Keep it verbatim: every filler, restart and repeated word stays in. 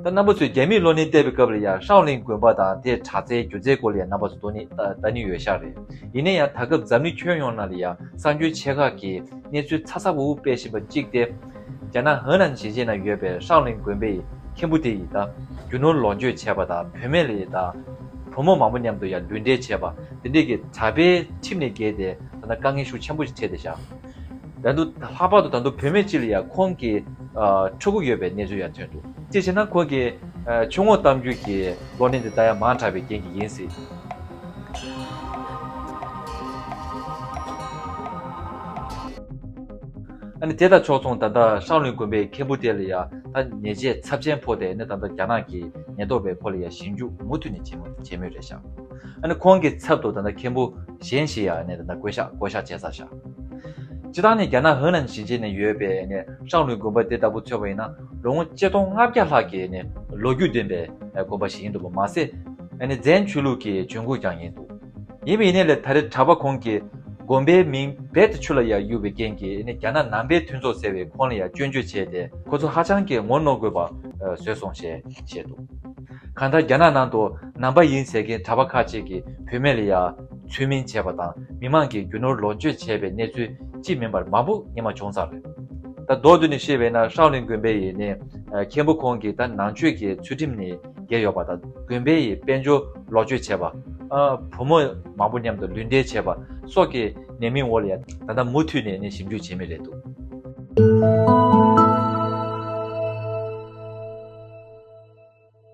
ད་རྣམ་པ་ཚོས་རྒྱ་མིས་གློག་བརྙན་བལྟས་པའི་སྐབས་ལ་ཡང་ཧྲའོ་ལིན་དགོན་པ་དང་དེའི་གྲྭ་རྩའི་སྒྱུ་རྩལ་སྐོར་ལ་ཡང་རྣམ་པ་ཚོ་དོ་ནི་ལྟ་ལྟ་ནི་ཡོད་ཤག་རེད། ཡིན་ན་ཡང་ད་སྐབས་འཛམ་གླིང་ཁྱོན་ཡོངས་ནང་ལ་ཡང་གསར་འགྱུར་ཆེ་ཁག་གི་གནས་ཚུལ་ཚ་ཚ་འུར་འུར་སྤེལ་བཞིན་པ་གཅིག་སྟེ། རྒྱ་ནག་ཧེ་ནན་ཞིང་ཆེན་ནང་ཡོད་པའི་ཧྲའོ་ལིན་དགོན་པའི་མཁན་པོ་དེ་ཡིས་ད་རྒྱུ་ནོར་ལོངས་སྤྱོད་བྱས་པ་དང་བུད་མེད་ལ་ཡིས་ད་བུ་མོ་མང་པོ་མཉམ་དུ་ཡང་ལུས་འབྲེལ་བྱས་པ་དེ་འདྲས་ཀྱི་གྲྭ་པའི་ཁྲིམས་ནས་འགལ་ཏེ་ད་ལྟ་དཀའ་ངལ་ཤུགས་ཆེན་པོ་ཞིག་འཕྲད་བསྡད་ཤག་ད་དུང་ལྷག་པར་དུ་ད་དུང་བུད་མེད་ཅིག་ལ་ཡང་ཁོང་གི་ཨ་ཕྲུ་གུ་ཡོད་པའི་གནས་ཚུལ་ཡང་ཐོན་འདུག་དེ་བྱས་ན་ཁོང་གི་ཨ་ཆུ་ངོགས་གཏམ་རྒྱུད་ཀྱི་གློག་བརྙན་དེ་ལྟ་ཡ་མང་དྲགས་པའི་རྐྱེན་གྱིས་ཡིན་སྲིད། ཨ་ནི་དེ་དང་ཕྱོགས་མཚུངས་ད་ལྟ་ཧྲང་ལུན་དགོན་པའི་མཁན་པོ་དེ་ལ་ཡང་ད་ཉེས་ཆད་ཚབས་ཆེན་ཕོག་སྟེ་ནི་ད་ལྟ་རྒྱ་ནག་གི་ཉེན་རྟོག་པས་ཁོ་ལ་ཡང་ཞིབ་འཇུག་མུ་མཐུད་ནས་བྱེད་མུ་བྱེད་མུས་རེད་ཤག་ཨ་ནི་ཁོང་གི་ཚབ་ཏུ་ད་ལྟ་མཁན་པོ་གཞན་ཞིག་ཡང་ནི་ད་ལྟ་བསྐོ་གཞག་བསྐོ་གཞག་བྱས་ཚར་ཤག་སྤྱིར་བཏང་ནི་རྒྱ་ནག་ཧེ་ནན་ཞིང་ཆེན་ནས་ཡོད་པའི་ནི་ཧྲང་ལུན་དགོན་པ་དེ་ལྟ་བུ་མཚོན་པ་ཡིན་ན་ལོ་ངོ་ཆིག་སྟོང་ལྔ་བརྒྱ་ལྷག་གི་ནི་ལོ་རྒྱུས་ལྡན་པའི་དགོན་པ་ཞིག་ཡིན་འདུག་པ་མ་ཟད། ཨ་ནི་ཛན་ཆོས་ལུགས་ཀྱི་བྱུང་ཁུངས་ཀྱང་ཡིན་འདུག་ཡིན་པ་ཡིན་ནའི་ལས་ད་རེས་གྲྭ་པ་ཁོང་གིས་དགོན་པའི་མིང་རྦད་དེ་ཆུ་ལ་ཡར་གཡུགས་པའི་རྐྱེན་གྱིས་ནི་རྒྱ་ནག་ནང་པའི་མཐུན་ཚོགས་ཟེར་བས་ཁོང་ལ་ཡང་སྐྱོན་བརྗོད་བྱས་ཏེ་ཁོ་ཚོ་ཧ་ཅང་གི་ངོ་གནོང་དགོས་པ་བཟོས་སོང་ཞེས་བཤད་འདུག་གང་ལྟར་རྒྱ་ནག་ནང་དུ་ནང་པ་ཡིན་ཟེར་མཁན་གྲྭ་པ་ཁག་ཅིག་གིས་བུད་མེད་ལ་ཡང་ཚུལ་མིན་བྱས་པ་དང་མི་མང་གིས་རྒྱུ་ནོར་ལོངས་སྤྱོད་བྱས་པའི་གནས་ཚུལ་གཅིག་མིན་པར་མང་པོ་སྔོན་མ་བྱུང་ཚར་རེད། ད་མདོར་བསྡུས་ནས་བཤད་པས་ན་ཧྲང་ལིན་དགོན་པའི་ཡིན་ནི་མཁན་པོ་ཁོང་གིས་ད་ནང་ཆོས་ཀྱི་ཚུལ་ཁྲིམས་ནས་འགལ་ཡོད་པ་དང་དགོན་པའི་ཡི་དཔལ་འབྱོར་ལོག་སྤྱོད་བྱས་པ། ཨ་བུ་མོ་མང་པོ་མཉམ་དུ་ལུས་འབྲེལ་བྱས་པ་སོགས་ཀྱི་ཉེས་མིང་འོག་ལ་ཡང་ད་ལྟ་མུ་མཐུད་ནས་ནི་ཞིབ་འཇུག་བྱེད་མུས་རེད་འདུག